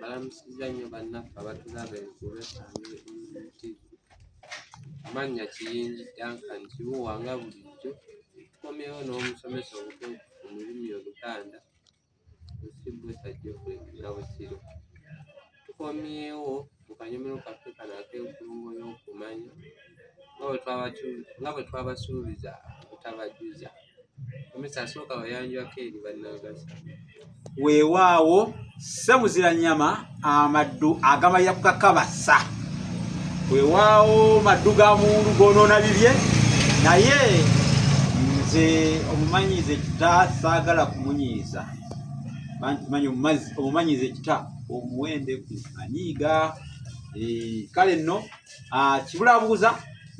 Mbalamusizza nnyo bannaffe abatulaba ku Lwessange Online TV. Amannya Kiyingi Duncan Kiwuwa nga bulijjo tukomyewo n'omusomesa omukugu mu lulimi Oluganda Lusibbosa Geoffrey Busiro. Tukomyewo mu kanyomero kaffe kano ak'enkulungo y'okumanya nga bwe twabasuubiza obutabajuza. Musomesa asooka weyanjulako eri bannagasa. Weewaawo ssemuzira nnyama amaddu agamalira ku kakabasa weewaawo maddu ga muwundu goonoona bibye naye nze omumanyiiza ekita saagala kumunyiiza manyi omumanyiiza ekita omuwende ku anyiiga eh, kale nno ah, kibulabuuza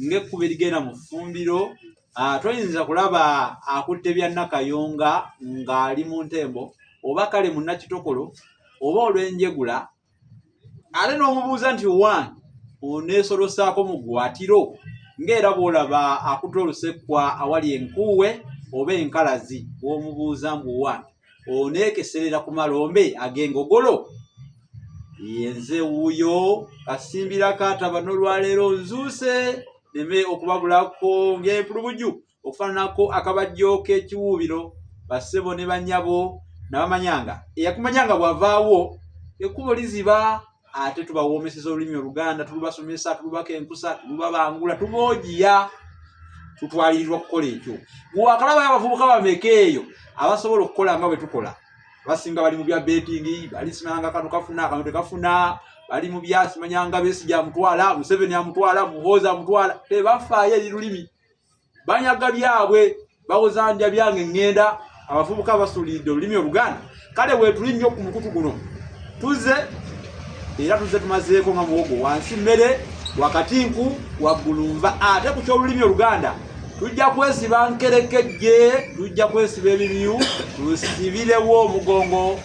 ng'ekkubo erigenda mu ffumbiro Ah, toyinza kulaba akutte bya Nakayonga ng'ali mu ntembo oba kale mu Nakitokolo oba olw'enjegula ate n'omubuuza nti owange oneesolosaako mu ggwatiro ng'era bw'olaba akutte olusekwa awali enkuuwe oba enkalazi w'omubuuza mbu owange oneekeserera ku malombe ag'engogolo yenze wuuyo kasimbira kaataba n'olwaleero nzuuse neme okubabulako ng'empulubuju okufaananako akabajjo k'ekiwuubiro bassebo ne bannyabo nabamanyanga eyakumanyanga bw'avaawo ekkubo liziba ate tubawoomeseza olulimi oluganda tulubasomesa tulubako enkusa tulubabangula tuboogiya tutwalirirwa kukola ekyo gwakalabayo abavubuka bameka eyo abasobola okukola nga bwe tukola abasinga bali mu bya betingi bali simanyanga kano kafuna kano tekafuna bali mu bya simanyanga Besigye amutwala Museveni amutwala Muhoozi amutwala tebafaayo eri lulimi banyaga byabwe bawoza ndya byange ŋŋenda abavubuka basuuliridde olulimi oluganda kale weetuli nnyo ku mukutu guno tuze era tuze tumazeeko nga muwogo wansi mmere wakati nku waggulu nva ate ku ky'olulimi oluganda tujja kwesiba nkerekejje tujja kwesiba ebimyu tusibirewo omugongo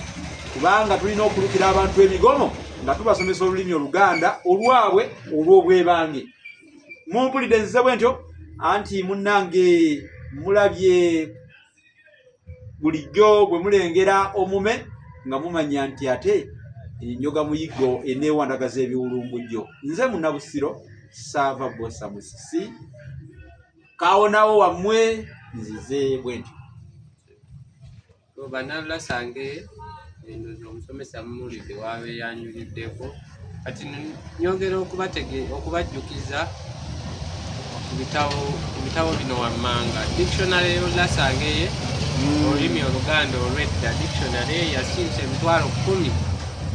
kubanga tulina okulukira abantu emigomo nga tubasomesa olulimi oluganda olwabwe olw'obwebange mumpulidde nzize bwe ntyo anti munnange mulabye bulijjo bwe mulengera omume nga mumanya nti ate enjoga muyiggo eneewandagaza ebiwulungujjo nze munabusiro saava bosa musisi kawonawo wammwe nzize bwe ntyo Bannalulasange endozi omusomesa mumulidde wabeyanjuliddeko kati nyongera okubajjukiza ku bitabo bino wammanga dictionary y'olulasangeye olulimi oluganda olw'edda dictionary yasinza 100,000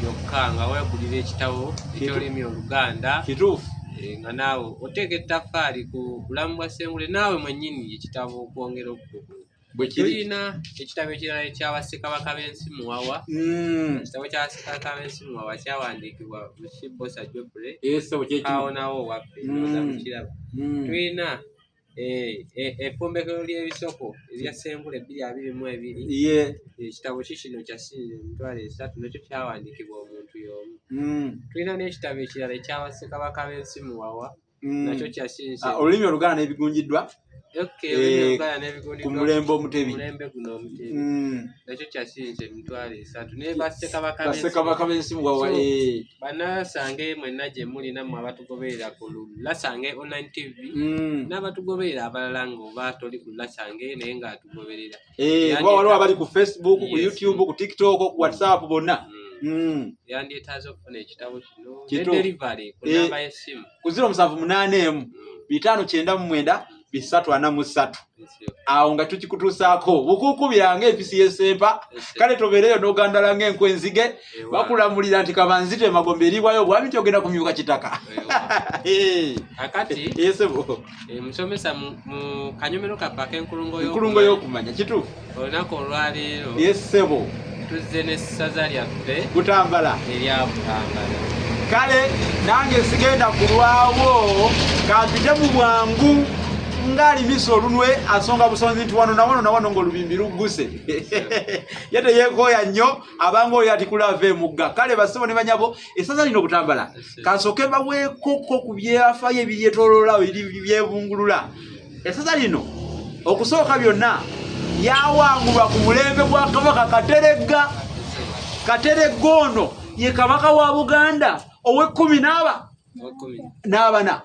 yokka nga weegulira ekitabo eky'olulimi oluganda kituufu eh, nga naawe oteeka ettaffaali ku bulamu bwa Ssengule naawe mwennyini ekitabo okwongera okukugu Bwekiri. Tulina ekitabo ekirala ekya Bassekabaka b'ensi Muwawa. Ekitabo kya Bassekabaka b'ensi Muwawa kyawandiikibwa Musibbosa Geoffrey Ssebo kye kimu. Kaawonawo owaffe ndowooza mukiraba. Tulina eh, eh, effumbekero ly'ebisoko erya Ssengule 2022. Ekitabo kikino kya ssinza 30,000 nakyo kyawandiikibwa omuntu y'omu. Tulina n'ekitabo ekirala ekya Bassekabaka b'ensi Muwawa. Nakyo kyasinze. Ah, olulimi oluganda n'ebigunjiddwa eh, ku mulembe omutebi mulembe guno omutebi nakyo kyasinze 30,000 naye bassekabaka b'ensi muwawa eh. Banasange mwenna gye muli nammwe abatugoberera ku Lasange Online TV n'abatugoberera abalala ng'oba toli ku Lasange naye ng'atugoberera eh, kuba waliwo abali ku Facebook ku YouTube ku TikTok ku WhatsApp bonna Yandyetaaze okufuna ekitabo kino ne delivery ku namba y'essimu ku 0781 599 343 awo nga tukikutuusaako bukuukubira ng'empisi y'essempa kale tobeereyo n'ogandala ng'enku enzige bakulamulira nti kabanzite emagombe eribwayo obwami nti ogenda kumyuka kitaka Kakati esebo eh, musomesa mu kanyomero kaffe ak'enkulungo enkulungo y'okumanya kituufu olunaku olwaleero yesebo tuzze n'essaza lyaffe Butambala erya Butambala kale nange sigenda kulwawo kampite mu bwangu ng'alimisa olunwe asonga busonzi nti wano nawano nawano ng'olubimbi lugguse ye teyeekooya nnyo abanga oyo atikula ava emugga kale basebo ne banyabo essaza lino Butambala kansooke baweekoko ku byafaayo ebiryetoloola byebungulula essaza lino okusooka byonna lyawangulwa ku mulembe gwa kabaka Kateregga. Kateregga ono Ye kabaka wa Buganda ow'ekkumi n'aba n'abana,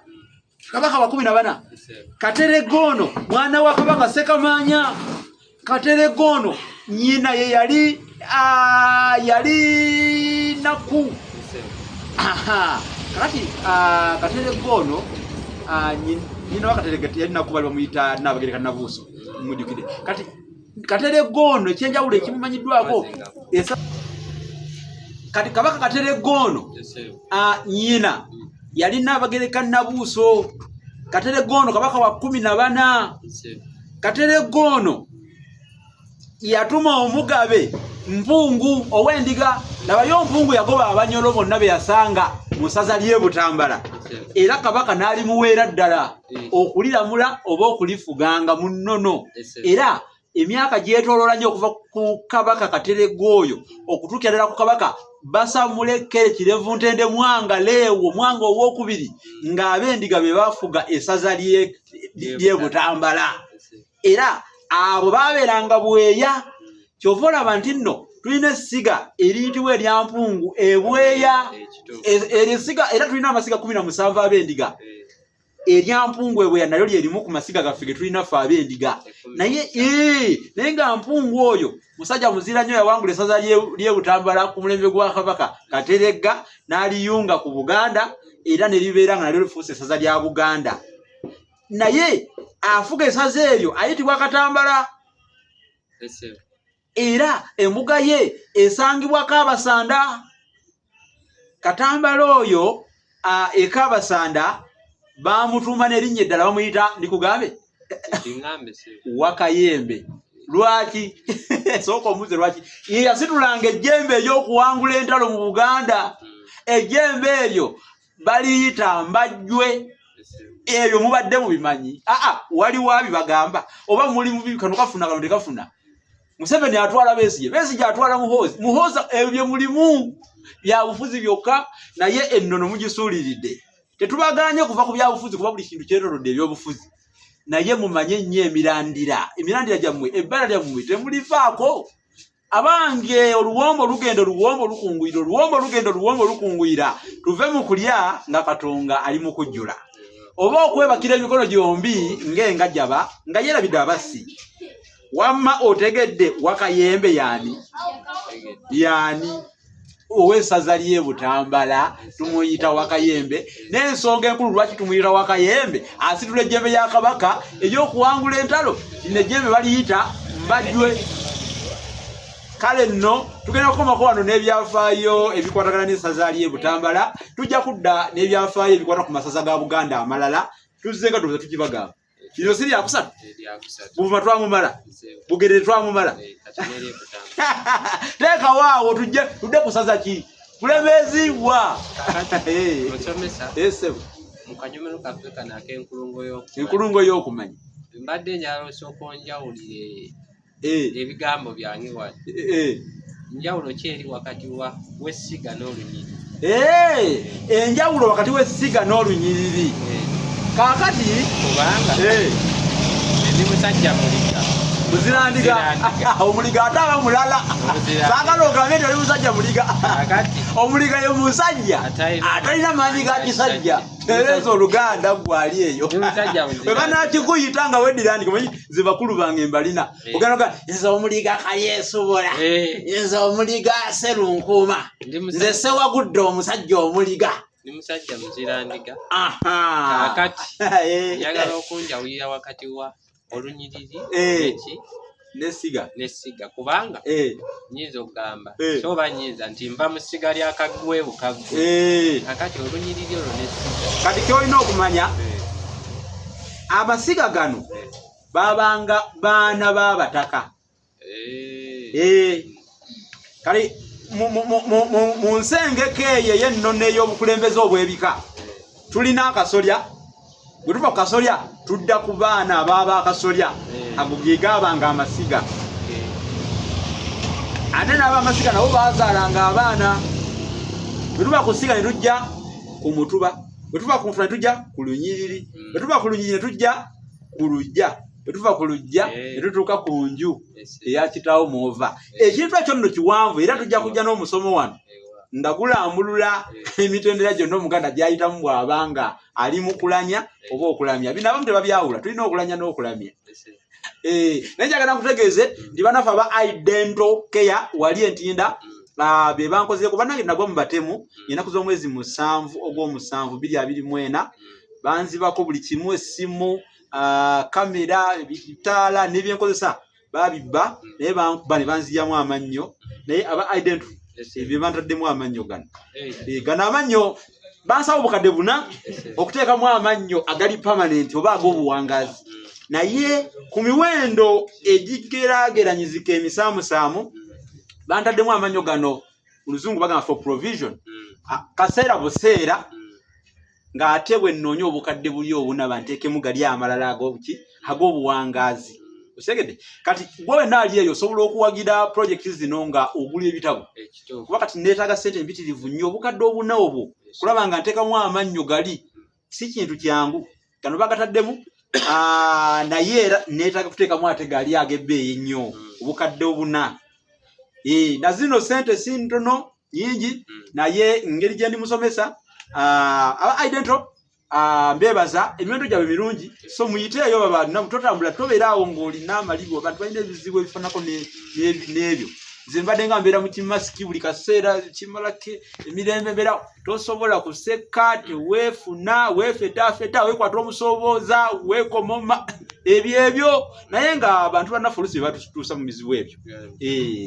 kabaka wa 14. Kateregga ono mwana wa Kabaka Ssekamaanya. Kateregga ono nnyina ye yali yali Nakku. Kakati Kateregga ono, nnyina wa Kateregga yali Nakku, bali bamuyita Nnaabagereka Nabuuso, mujjukire. Kati Kateregga ono ekyenjawulo ekimumanyiddwako, kati Kabaka Kateregga ono, nnyina yali Nnaabagereka Nabuuso. Kateregga ono kabaka wa 14. Kateregga ono yatuma omugabe Mpungu ow'Endiga. Labayo, Mpungu yagoba Abanyolo bonna be yasanga mu ssaza ly'e Butambala, era kabaka n'alimuweera ddala okuliramula oba okulifuganga mu nnono. Era emyaka gyetooloola nnyo okuva ku Kabaka Kateregga oyo okutuukira ddala ku Kabaka Basamulekere Kirevu Ntende Mwanga Leewo Mwanga owokubiri, ng'Abendiga be bafuga essaza ly'e Butambala, era abo baabeeranga Bweya. Kyova olaba nti nno tulina essiga eriyitibwa erya Mpungu Ebweya. Eryo essiga, era tulina amasiga 17 ab'Endiga. Erya Mpungu Ebweya nalyo lyerimu ku masiga gaffe ge tulina ffe ab'Endiga. Naye nga Mpungu oyo musajja muzira nnyo, yawangula essaza ly'e Butambala ku mulembe gwa Kabaka Kateregga, n'aliyunga ku Buganda, era ne libeera nga nalyo lifuuse essaza lya Buganda. Naye afuga essaza eryo ayitibwa Katambala, era embuga ye esangibwa Kaabasanda. Katambala oyo e Kaabasanda bamutuuma n'erinnya eddala, bamuyita, ndikugambe, Wakayembe. Lwaki? Sooka omuze lwaki. Ye yasitulanga ejjembe ery'okuwangula entalo mu Buganda. Ejjembe eryo baliyita Mbajjwe. Ebyo mubadde mubimanyi? Aa, waliwo abibagamba oba muli mubi? Kano kafuna, kano tekafuna. Museveni atwala Besigye, Besigye atwala Muhoozi, Muhoozi. Ebyo bye mulimu byabufuzi byokka, naye ennono mugisuuliridde. Tetubaganye kuva ku byabufuzi, kuba buli kintu kyetolodde ebyobufuzi, naye mumanye nnyo emirandira, emirandira gyammwe, ebbala lyammwe temulivaako. Abange, oluwombo lugenda, oluwombo lukunguyira, oluwombo lugenda, oluwombo lukunguyira. Tuve mu kulya nga Katonga ali mu kujjula, oba okwebakira emikono gyombi ng'engajaba nga yeerabidde abassi. Wamma otegedde Wakayembe yaani? Yaani ow'essaza ly'e Butambala tumuyita Wakayembe, n'ensonga enkulu lwaki tumuyita Wakayembe, asitula ejjembe ya Kabaka ey'okuwangula entalo. Lino ejjembe baliyita Mbajjwe. Kale nno tugenda kukomako wano n'ebyafaayo ebikwatagana n'essaza ly'e Butambala. Tujja kudda n'ebyafaayo ebikwata ku masaza ga Buganda amalala. Tuzze nga tubuza tukibagamba. Kino si lyakusatu, Buvuma twamumala, Bugerere twamumala. Teekawo awo tujje tudde kusaza ki Bulemeezi wa Osomesa mu kanyomero kaffe kano ak'enkulungo y'okumanya. Enkulungo y'okumanya. Mbadde njagala osooka onjawulire ebigambo byange wano. Njawulo ki eri wakati wa w'essiga n'olunyiriri? Enjawulo wakati w'essiga n'olunyiriri, kaakati Kubanga ndi musajja muliga. Muzirandiga. Omuliga ate aba mulala. Saagala ogambe nti oli musajja muliga. Omuliga ye musajja atalina maanyi ga kisajja. Tereza oluganda gwali eyo bwe banakikuyita nga weddira ndi kumanyi nze bakulu bange mbalina. Ogenda nze omuliga Kayeesobola, nze omuliga Serunkuuma, nze Sewagudde omusajja omuliga. Ndi musajja muzirandiga. Kaakati njagala okunjawulira wakati wa olunyiriri neki Nesiga. Nesiga, kubanga nyinza okugamba so oba nyinza nti nva mu ssiga lya Kaggwe Bukaggwe. Kakati olunyiriri olwo nesiga? Kati kyolina okumanya, amasiga gano babanga baana b'abataka. Kale mu nsengeka eyo ey'ennono ey'obukulembeze obw'ebika, tulina akasolya. Bwe tuva ku kasolya tudda ku baana abaaba akasolya. Ago ge gaabanga amasiga. Ate n'abamasiga nabo baazaalanga abaana. Bwe tuva ku ssiga ne tujja ku mutuba, bwe tuva ku mutuba ne tujja ku lunyiriri, bwe tuva ku lunyiriri ne tujja ku luggya, bwe tuva ku luggya ne tutuuka ku nju eya kitaawo mwova. Ekintu ekyo nno kiwanvu, era tujja kujja n'omusomo wano. Nga gulambulula emitendera gyonna Omuganda gy'ayitamu bw'aba nga ali mu kulanya oba okulamya. Bino abamu tebabyawula, tulina okulanya n'okulamya. Naye njagala nkutegeeze nti banafe aba Idental Care wali Entinda be bankozeeko. Bannange, nagwa mu batemu ennaku z'omwezi 7 ogw'omusanvu 2024. Banzibako buli kimu, essimu, kamera, ebitaala n'ebyenkozesa babibba, naye bankuba ne banziyamu amannyo. Naye aba Idental bye bantaddemu amannyo gano. Gano amannyo bansaba obukadde 4 okuteekamu amannyo agali permanent oba ag'obuwangaazi, naye ku miwendo egigeraageranyizika emisaamusaamu bantaddemu amannyo gano. Mu Luzungu bagamba for provision, kaseera buseera, ng'ate bwe nnoonya obukadde buli obuna banteekemu gali amalala ag'obuki, ag'obuwangaazi. Osegedde? Kati gwe wenna ali eyo osobola okuwagira projekiti zino nga ogula ebitabo, kuba kati neetaaga ssente empitirivu nnyo, obukadde 4 obwo, kulaba nga nteekamu amannyo gali. Si kintu kyangu. Gano bagataddemu, naye era neetaaga kuteekamu ate gali ag'ebbeeyi ennyo, obukadde 4. Na zino ssente si ntono, nyingi, naye ngeri gye ndi musomesa. Aba Idental mbebaza, emiwendo gyabwe mirungi, so muyiteeyo. Baba totambula, tobeera awo ng'olina amalibu. Abantu balina ebizibu ebifaanako n'ebyo. Nze mbadde nga mbeera mu kimasiki buli kaseera, kimalako emirembe. Mbeera tosobola kuseka, teweefuna, weefetaafeta, weekwata omusoobooza, weekomoma, ebyo ebyo. Naye nga abantu bannaffe oluusi be batutuusa mu bizibu ebyo.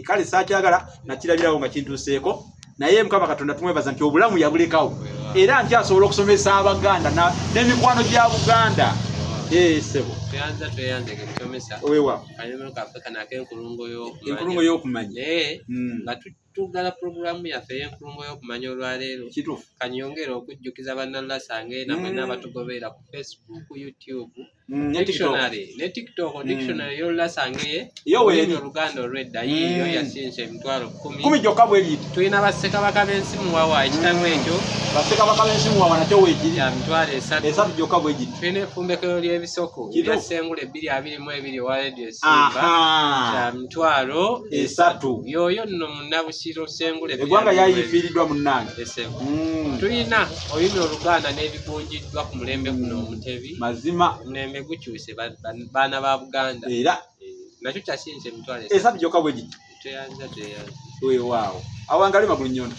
Kale saakyagala, nakirabirawo nga kintuuseeko, naye Mukama Katonda tumwebaza nti obulamu yabulekawo, era nkyasobola okusomesa Abaganda n'emikwano gya Buganda. Sebo. Tweyanza, tweyanzege musomesa. Wewa. Kanyumiro kaffe kano ak'enkulungo y'okumanya. Enkulungo y'okumanya. Naye nga tuggala puroguramu yaffe ey'enkulungo y'okumanya olwaleero, Kituufu. kanyongere okujjukiza bannalasange na mwenna abatugoberera ku Facebook, YouTube, Ne TikTok. dictionary ne TikTok. Dictionary y'Olulasangeye, Yo weeri. olulimi Oluganda olw'edda, yiiyo yasinza 100,000. 10 gyokka bwe giti. Tulina Bassekabaka b'ensi Muwawa, ekitabo ekyo. Bassekabaka b'ensi Muwawa nakyo weekiri. Kya 30,000. 3 gyokka bwe giti. Tulina effumbekero ly'ebisoko Kituufu. ebya Ssengula 2022 owa Radio Simba, kya 30,000. 30,000. Yoyo nno munnabusiro Ssengula Eggwanga 2022. Yayifiiriddwa munnange. Esebo. Tulina olulimi Oluganda n'ebigunjiddwa ku mulembe guno Omutebi. Mazima. Omulembe gukyuse, baana ba Buganda. Era. Nakyo kyasinze 30,000. 3 gyokka bwe giti. Tweyanza, tweyanza. Weewaawo, awangali magulu nyondo.